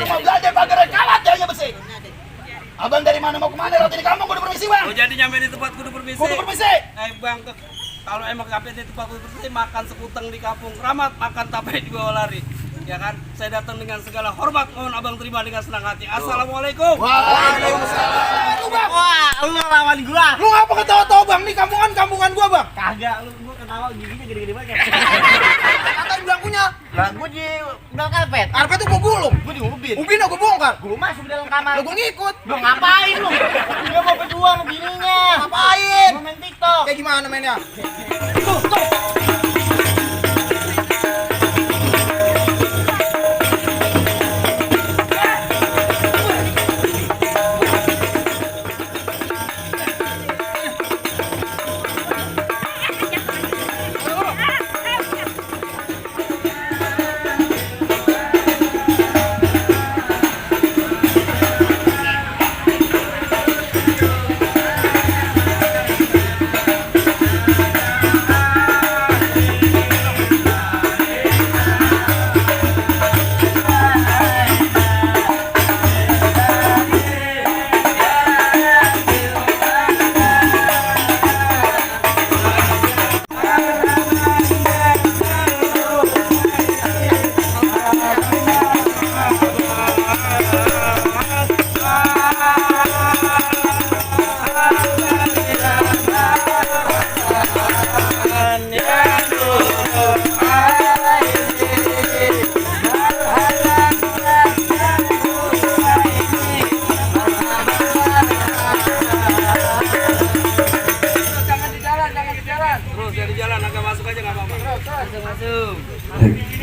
mau belanja pagar kalat jahnya besi. Abang dari mana mau kemana? Roti di kampung kudu permisi bang. Oh jadi nyampe di tempat kudu permisi. Kudu permisi. Bang, kalau emang sampai di tempat kudu permisi, makan sekuteng di kampung Keramat, makan tape di bawah lari. Ya kan, saya datang dengan segala hormat, mohon abang terima dengan senang hati. Assalamualaikum. Waalaikumsalam. Lu bang. Wah, lu lawan gua. Lu ngapa ketawa-tawa bang? Nih kampungan gua bang. Kagak, lu ketawa giginya gede-gede banget. Kata belangkunya. Lah gua di udah karpet. Karpet tuh gua gulung. Gua diubin. Ubin gua bongkar. Gua masuk dalam kamar. Lu gua ngikut. Lu ngapain lu? Dia mau berjuang sama bininya. Ngapain? Mau main TikTok. Kayak gimana mainnya? Tuh.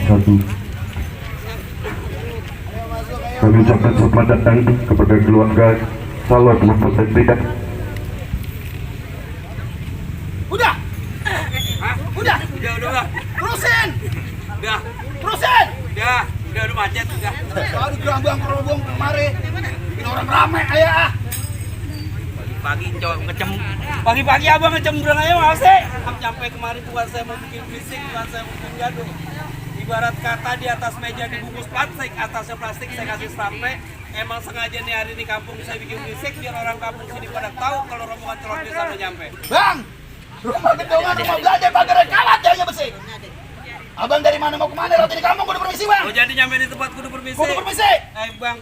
Satu. Kami ucapkan selamat datang kepada keluarga calon peserta tidak. Udah. Hah? Udah. Udah. Terusin. Udah. Terusin. Udah macet udah. Baru gerambang kemari. Bikin orang rame ayah. Pagi-pagi abang ngecembrang aja mas sih. Sampai kemarin bukan saya mau bikin fisik, bukan saya mau bikin gaduh. Ibarat kata di atas meja dibungkus plastik, atasnya plastik saya kasih stampe. Emang sengaja nih hari di kampung saya bikin fisik biar orang kampung sini pada tahu kalau rombongan calon desa udah nyampe. Bang, rumah gedongan, rumah belanja pagar kalat jahnya besi. Abang dari mana mau kemana? Roti di kampung kudu permisi bang. Oh jadi nyampe di tempat kudu permisi. Kudu permisi. Bang,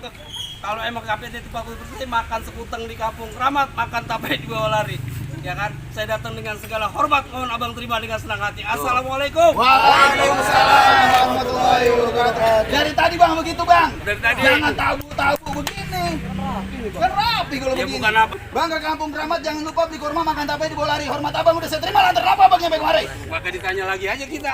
kalau emang sampai di tempat kudu permisi, makan sekuteng di kampung Keramat, makan tape di bawah lari. Ya kan, saya datang dengan segala hormat, mohon abang terima dengan senang hati. Assalamualaikum. Waalaikumsalam warahmatullahi wabarakatuh. Dari tadi bang begitu bang. Dari tadi. Jangan tabu-tabu begini. Kan rapi kalau Ya begini. bukan apa. Bang ke kampung Keramat jangan lupa beli kurma makan tape di bawah lari. Hormat abang udah saya terima, lantar apa abang nyampe kemari? Maka ditanya lagi aja kita.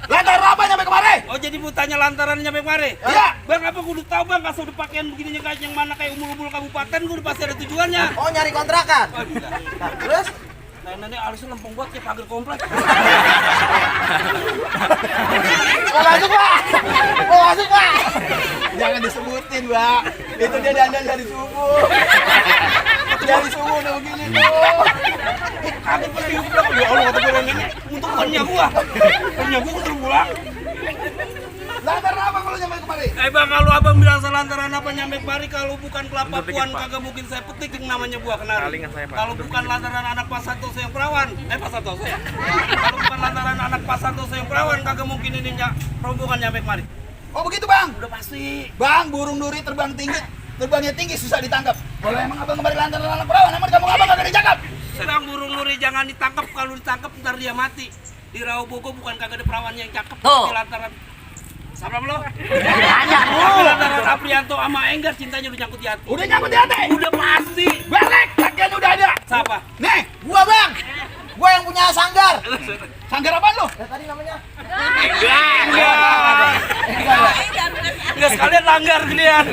Lantar apa nyampe kemari? Oh jadi mau tanya lantaran nyampe kemari? Iya. Bang apa gue udah tahu bang, kasih udah pakaian begininya kayak yang mana kayak umul-umul kabupaten, gue udah pasti ada tujuannya. Oh, nyari kontrakan. Oh, gila. Nah, terus Nah, alisnya lempeng banget kayak pagar komplek. Mau masuk pak? Mau masuk pak? Jangan disebutin pak. Itu dia dandan dari subuh. Dari subuh udah begini tuh. Kaget pas dia bilang, ya Allah kata gue ini untuk punya gua terus pulang. Lantar apa kalau nyampe kemari? Bang kalau abang bilang selantaran apa nyampe kemari, kalau bukan kelapa puan kagak mungkin saya petik yang namanya buah kenari. Kalau bukan lantaran anak Pak Santoso yang perawan, Pak Santoso ya. Kalau bukan lantaran anak Pak Santoso yang perawan kagak mungkin ini rombongan nyampe kemari. Oh begitu bang? Udah pasti. Bang burung duri terbang tinggi, terbangnya tinggi susah ditangkap. Kalau emang abang kemari lantaran anak perawan, emang kamu abang kagak ditangkap? Sedang burung nuri jangan ditangkap, kalau ditangkap ntar dia mati. Di Rawobogo bukan kagak ada perawan yang cakep. Tuh. Di lantaran sama belum? banyak lu. Di lantaran Aprianto sama Enggar cintanya udah nyangkut di hati. Udah nyangkut di hati? Udah pasti. Balik, lagian udah ada. Siapa? Nih, gua bang. Gua yang punya sanggar. Sanggar apaan lu? Tadi namanya. Enggak sekalian langgar ginian.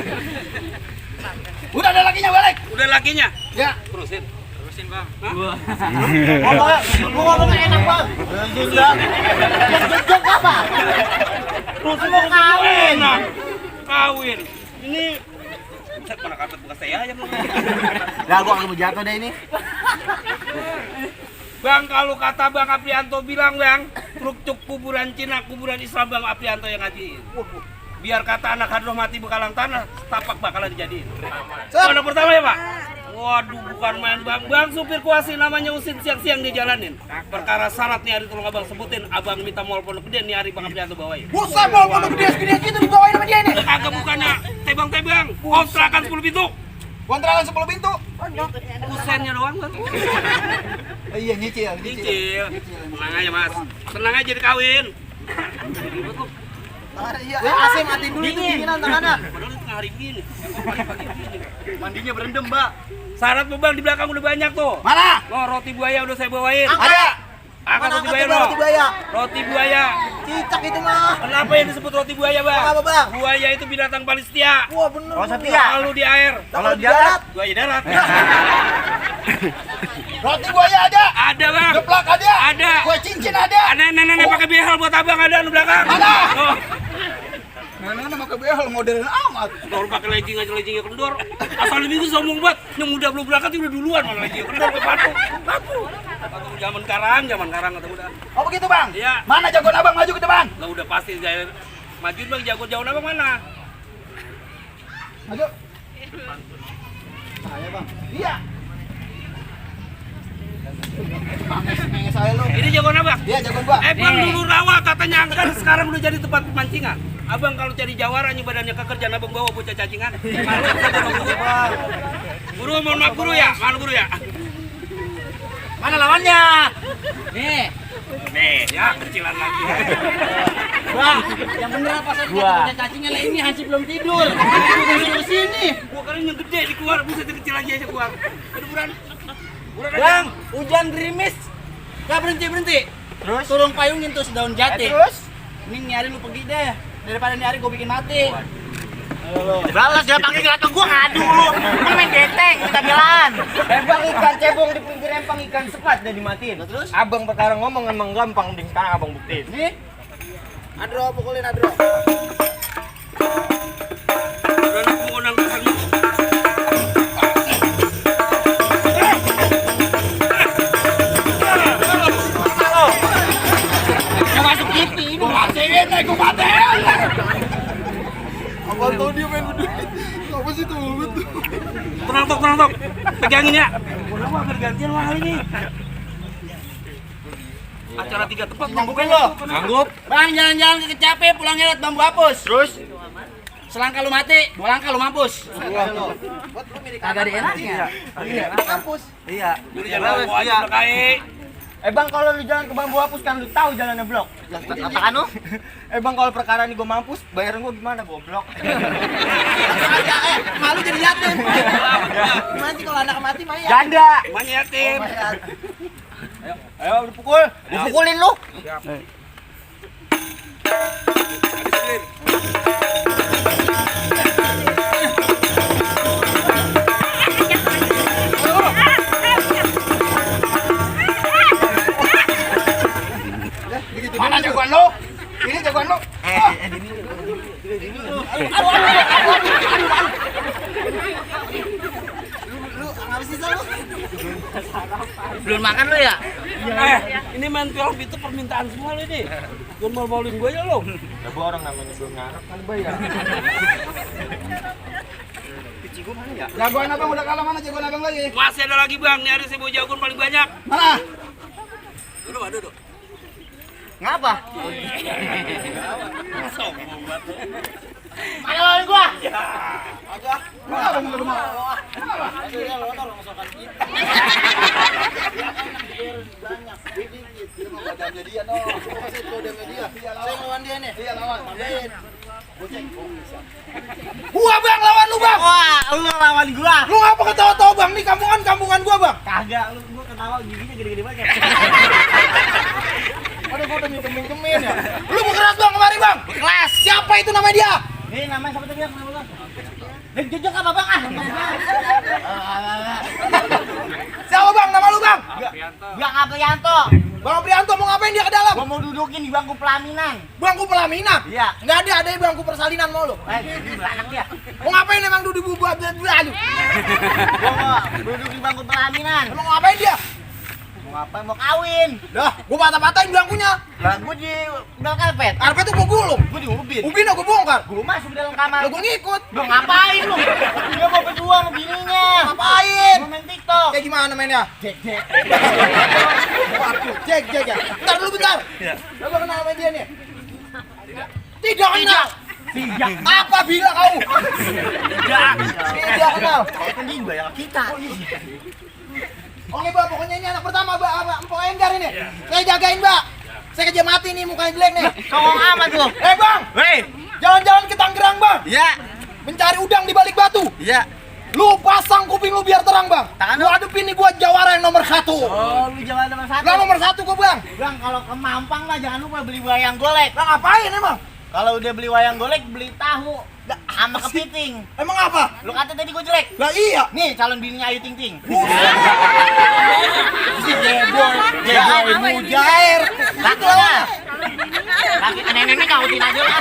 Udah ada lakinya balik. Udah lakinya. Ya. Terusin bang. Ngomongnya enak bang. Jejak apa? Terus mau kawin. Kawin. Ini set mana karpet bekas saya aja belum. Lah gua mau jatuh deh ini. Bang kalau kata Bang Aprianto bilang bang, truk kuburan Cina, kuburan Islam Bang Aprianto yang ngajiin. Biar kata anak hadroh mati bekalan tanah, tapak bakalan dijadiin. Sep. Kode pertama ya Pak? Waduh, bukan main bang. Bang supir kuasi namanya Usin siang-siang dijalanin. Perkara syarat nih hari tolong abang sebutin. Abang minta mall Pondok Gede nih hari Bang Aprianto bawain. Buset, mau Pondok Gede gitu dibawain sama dia nih. Agak bukannya tebang-tebang, kontrakan 10 pintu. Kontrakan 10 pintu. Usennya doang Bang. Iya, nyicil. Cicil. Tenang aja Mas. Tenang aja dikawin. Iya, AC matiin dulu itu dinginan tangannya. Padahal tengah hari gini. Pagi-pagi gini. Mandinya berendam, Mbak. Syarat Bang di belakang udah banyak tuh. Mana? Oh, roti buaya udah saya bawain. Ada. Angkat Mana roti buaya angkat lo. roti buaya? Roti buaya. Cicak itu mah. Kenapa yang disebut roti buaya, Bang? Apa, Bang? Buaya itu binatang paling setia. Wah, bener. Oh, setia. Kalau di air, Kalau di darat. buaya darat. Roti buaya ada. Ada, Bang. Geplak ada. Ada. Kue cincin ada. Nenek-nenek pakai behel buat abang ada di belakang. Ada. Oh, Mana pakai behel modern amat. baru pakai legging aja leggingnya kendor. Asal minggu sombong banget. Yang muda belum berangkat dia udah duluan malah leggingnya kendor ke batu. Atau zaman karang atau udah. Oh begitu, Bang? Iya. Mana jagoan Abang maju ke depan? Lah udah pasti saya maju Bang, jago jauh abang mana? Maju. Saya, Bang. Iya. Menges saya lu. Ini jagoan abang. Iya, jagoan gua. Bang dulu rawa katanya angkat sekarang udah jadi tempat pemancingan. Abang kalau cari jawara nih badannya kekerjaan abang bawa bocah cacingan. Malu saja bang guru. Guru mohon maaf guru ya, mana guru ya? Mana lawannya? Nih. Nih ya kecilan lagi. Wah, yang bener apa sih? Punya cacingnya lah ini Hansi belum tidur. Tidur sini. Gua kali yang gede di keluar bisa kecil lagi aja keluar. Aduh buran. Buran aja. Bang, hujan gerimis. Gak berhenti. Terus? Turun payungin tuh sedaun jati. Terus? Ini nyari lu pergi deh. Daripada nyari gue bikin mati. Balas dia pakai gerak ke gua ngadu lu. Kan main genteng, minta belaan. Bang ikan cebong di pinggir empang ikan sepat udah dimatiin. Terus? Abang perkara ngomong emang gampang, mending sekarang abang buktiin. Nih. Adro, pukulin Adro. Buran aku mau nangkep kamu. Yang masuk TV ini. Matiin, gua matiin. Abang tau dia main berdua. Apa sih tuh? Tenang tok. Pegangin ya. Udah gua bergantian mahal ini. Acara 3 tempat Nyanggup lo. Sanggup? Bang, jalan-jalan ke Kecape, pulangnya liat bambu hapus. Terus? Selangkah lu mati, 2 langkah lu mampus. Kagak ada enaknya. Iya, kampus. Iya. Jadi jangan bawa aja berkai. Bang, kalau lu jalan ke bambu hapus kan lu tahu jalannya blok. Apaan lu? Bang, kalau perkara ini gua mampus, bayaran gua gimana goblok? Malu jadi yatim. Nanti kalau anak mati mah ya. Janda. Mana yatim? Ayo dipukul. Dipukulin lu. Mana jagoan lu? Ini jagoan lu. Lu ngapa sih lu? Belum makan lu ya? Ini main film itu permintaan semua lo ini. Jangan mau-maulin gue ya lo. Ya gua orang namanya belum ngarep kan bayar. Jagoan Abang udah kalah, mana jagoan Abang lagi? Masih ada lagi bang, nih hari saya bawa jagoan paling banyak. Mana? Duduk. Ngapa? Sombong banget. Mana lawan gua? Mana Abang udah mau? Saya lawan dia nih. Iya lawan. Gua Bang lawan lu Bang. Wah, lu lawan gua. Lu ngapa ketawa-tawa Bang? Nih kampungan gua Bang. Kagak, lu gua ketawa giginya gede-gede banget. Aduh gua udah minjem-minjemin ya. Lu berkeras Bang kemari Bang. Kelas. Siapa itu nama dia? Nih namanya siapa tadi? Nama lu? Jujur apa Bang? Siapa Bang? Nama lu Bang? Bang Aprianto. Bang Aprianto mau ngapain dia ke dalam? Gua mau dudukin di bangku pelaminan. Bangku pelaminan? Iya. Nggak ada bangku persalinan mau lu. Ini beranak dia. Mau ngapain emang duduk buat aduh. Gua mau duduk di bangku pelaminan. Emang mau ngapain dia? Ngapain mau kawin? Dah, gua patah-patahin belangkunya. Lah gua di dalam karpet. Karpet tuh gua gulung. Gua di ubin. Ubin gua bongkar. Gua masuk dalam kamar. Lah gua ngikut. Lu ngapain lu? Dia mau berdua sama bininya. Ngapain? Mau main TikTok. Kayak gimana mainnya? Jek. Waduh, Jack ya. Bentar dulu bentar. Iya. Lo gak kenal sama dia nih? Tidak kenal. Tidak. Apa bila kau? Tidak kenal. Kan dia bayar kita. Oke Mbak, pokoknya ini anak pertama Mbak, Mpok Enggar ini. Saya jagain Mbak. Saya kerja mati nih, mukanya jelek nih. Songong amat lu. Bang, Hei. jalan-jalan ke Tangerang Bang. Iya. Mencari udang di balik batu. Iya. Lu pasang kuping lu biar terang Bang. Tangan Lu hadapin nih gua jawara yang nomor 1. Oh, lu jangan nomor 1. Lah nomor 1 gua Bang. Bang, kalau ke Mampang mah jangan lupa beli wayang golek. Lah ngapain emang? Kalau udah beli wayang golek, beli tahu sama kepiting. Emang apa? Lu kata tadi gua jelek. Lah iya. Nih calon bininya Ayu Ting Ting. Si jebol mujair. Laki lah. Laki nenek kautin aja lah.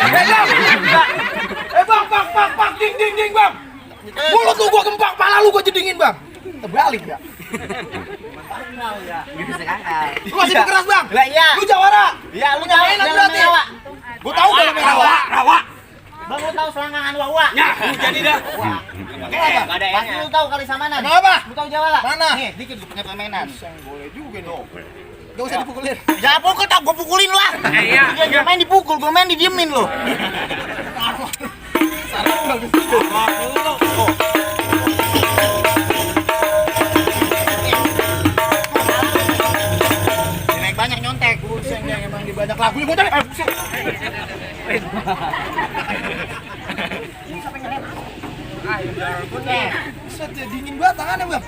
Bang, ding Bang. Mulut lu gua gempak, pala lu gua jedingin Bang. Terbalik ya. Lu masih keras Bang. Lah iya. Lu jawara. Ya lu Main jangan berarti. rawa. Gua tahu dalam rawa. Rawa. Bang lu tahu selangkangan wawa? Ya, jadi dah. Kenapa? Ada pasti lu tahu kali samanan. Kenapa? Lu tahu Jawa lah? Mana? Nih, dikit lu punya permainan. Boleh juga nih. Gak usah dipukulin. Ya pukul tak gua pukulin lah. Iya. Dia main dipukul, gua main didiemin lu. Naik banyak nyontek. Pusing dia emang di banyak lagu gua tadi. Buset. Buset, dingin banget tangannya Bang.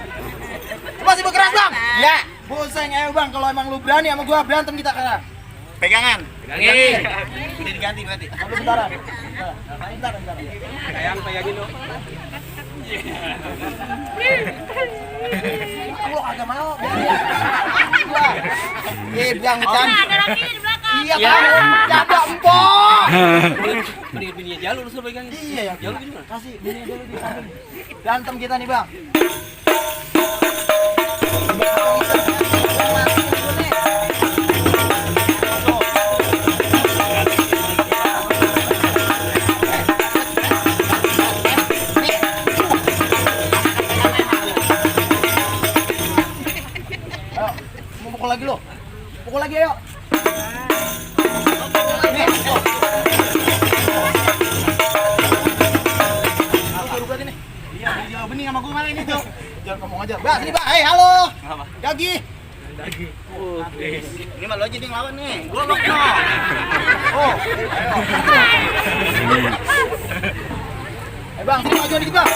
Masih berkeras Bang? Ya, Pusing ayo Bang, kalau emang lu berani sama gua berantem kita sekarang. pegangan. Pegangin. Udah diganti berarti. Lu bentaran. Bentar. Pegangin lu. Lu agak mau. Bang, jangan. Ada lagi di belakang. Iya, Bang. Jaga empok. Mendingan bininya jalur lu suruh pegangin. Iya ya. Jalur gini mana? Kasih bini dulu di samping. Berantem kita nih, Bang. Ayo, mau pukul lagi lo. Pukul lagi ayo. Nih, ayo. Baru berarti nih. Iya, dia bening sama gua malah ini tuh. Jangan ngomong aja. Mbak, sini Mbak. Hei, halo. Gagi. Ini mah lo aja yang lawan nih. Gua lock no. Oh. Bang, sini maju dikit, Bang.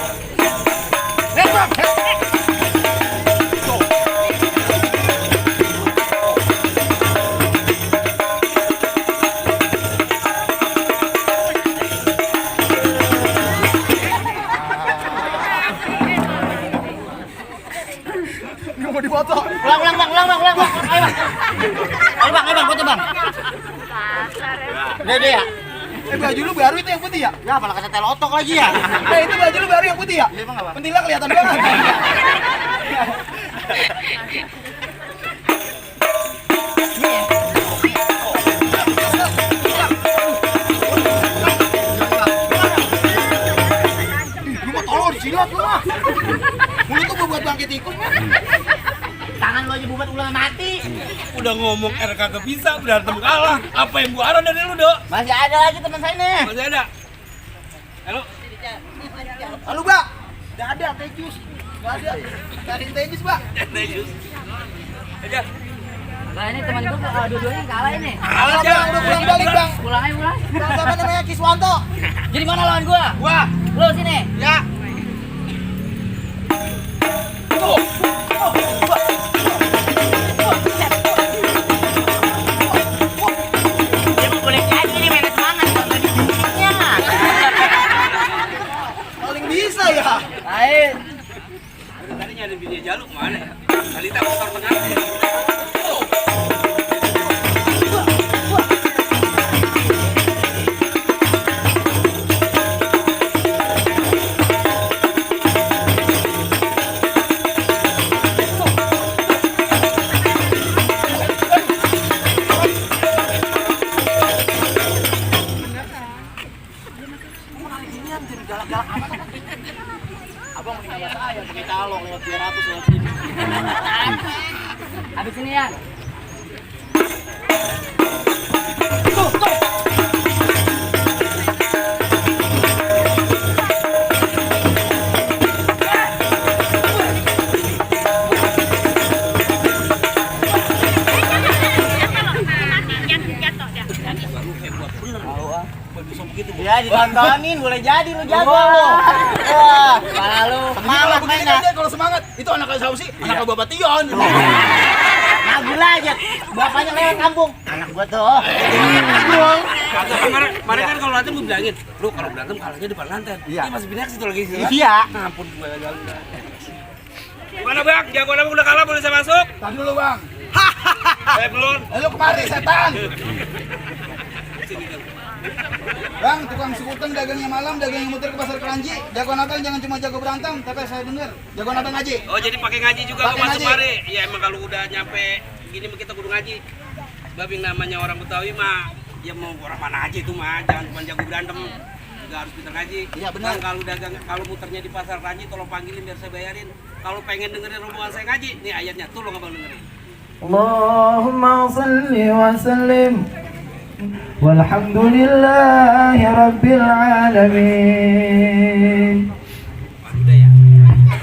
Bang. Tuh. Nggak mau dipoto. Ulang, Bang. Ayo, Bang, foto, Bang. Udah ya. Baju lu baru itu yang putih ya? Ya, malah kata telotok lagi ya. Itu baju lu baru yang putih ya? Iya, Bang, apa? Pentilnya kelihatan banget. Lu mah tolong disilat lu mah. Mulut tuh buat bangkit tikus. Tangan lo aja buat ulang mati. Udah ngomong R kagak bisa, berantem kalah. Apa yang gua arah dari lu, Dok? Masih ada lagi teman saya nih. Masih ada. Halo. Halo, Mbak. Enggak ada tejus. Enggak ada. Cari tejus, Mbak. Tejus. Aja. Nah ini teman gue dua-duanya kalah ini. Halo, Bang. Udah pulang balik, Bang. Pulang aja pulang. Siapa namanya Kiswanto? Jadi mana lawan gua? Wah. Lu sini. Ya. Tuh. Dia mau boleh jadi nih main semangat kalau tadi bunyinya. Paling bisa ya. Lain. Tadi nyari bininya jaluk mana ya? Tadi tak motor pengantin. sini galak-galak amat. Abang mau ninggalin saya pakai calong lewat 200 lewat sini. Habis ini ya. Tuh. Ya ditontonin, boleh jadi lu jago lu. Wah, Kepala lu. semangat mainnya. Kalau semangat, itu anak Sausi, anak Bapak Tion. Nah, gila aja. Bapaknya lewat kampung. Anak gua tuh. Kemarin kan kalau latihan gue bilangin, lu kalau berantem kalahnya depan lantai. Iya. Ini masih pindah ke situ lagi sih. Iya. Nah, ampun gue gagal. Gimana Bang? Jagoan abang udah kalah boleh saya masuk? Tadi dulu bang. Belum. Lu kemari setan. Bang, tukang sekutan dagangnya malam, dagangnya muter ke pasar Keranji. Jagoan abang jangan cuma jago berantem, tapi saya dengar jagoan abang ngaji. Oh jadi pakai ngaji juga Pakai lu masuk ngaji. mari. Ya emang kalau udah nyampe gini kita kudu ngaji. Sebab yang namanya orang Betawi mah ya mau orang mana aja itu mah, jangan cuma jago berantem. Juga harus pintar ngaji. Iya, benar. Bang, kalau dagang kalau muternya di pasar Keranji tolong panggilin biar saya bayarin. Kalau pengen dengerin rombongan saya ngaji, nih ayatnya tolong abang dengerin. اللهم صل وسلم والحمد لله رب العالمين. Udah ya.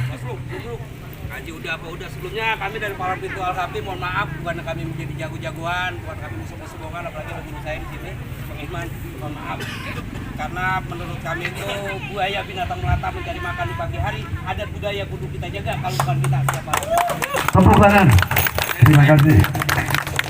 Mas Lu, duduk. Ngaji udah apa udah sebelumnya kami dari para pintu Al-Habib mohon maaf bukan kami menjadi jago-jagoan, bukan kami musuh-musuhan apalagi ada guru saya di sini, Bang Iman, mohon maaf. Karena menurut kami itu buaya binatang melata mencari makan di pagi hari, adat budaya kudu kita jaga kalau bukan kita siapa? Tepuk tangan. Terima kasih.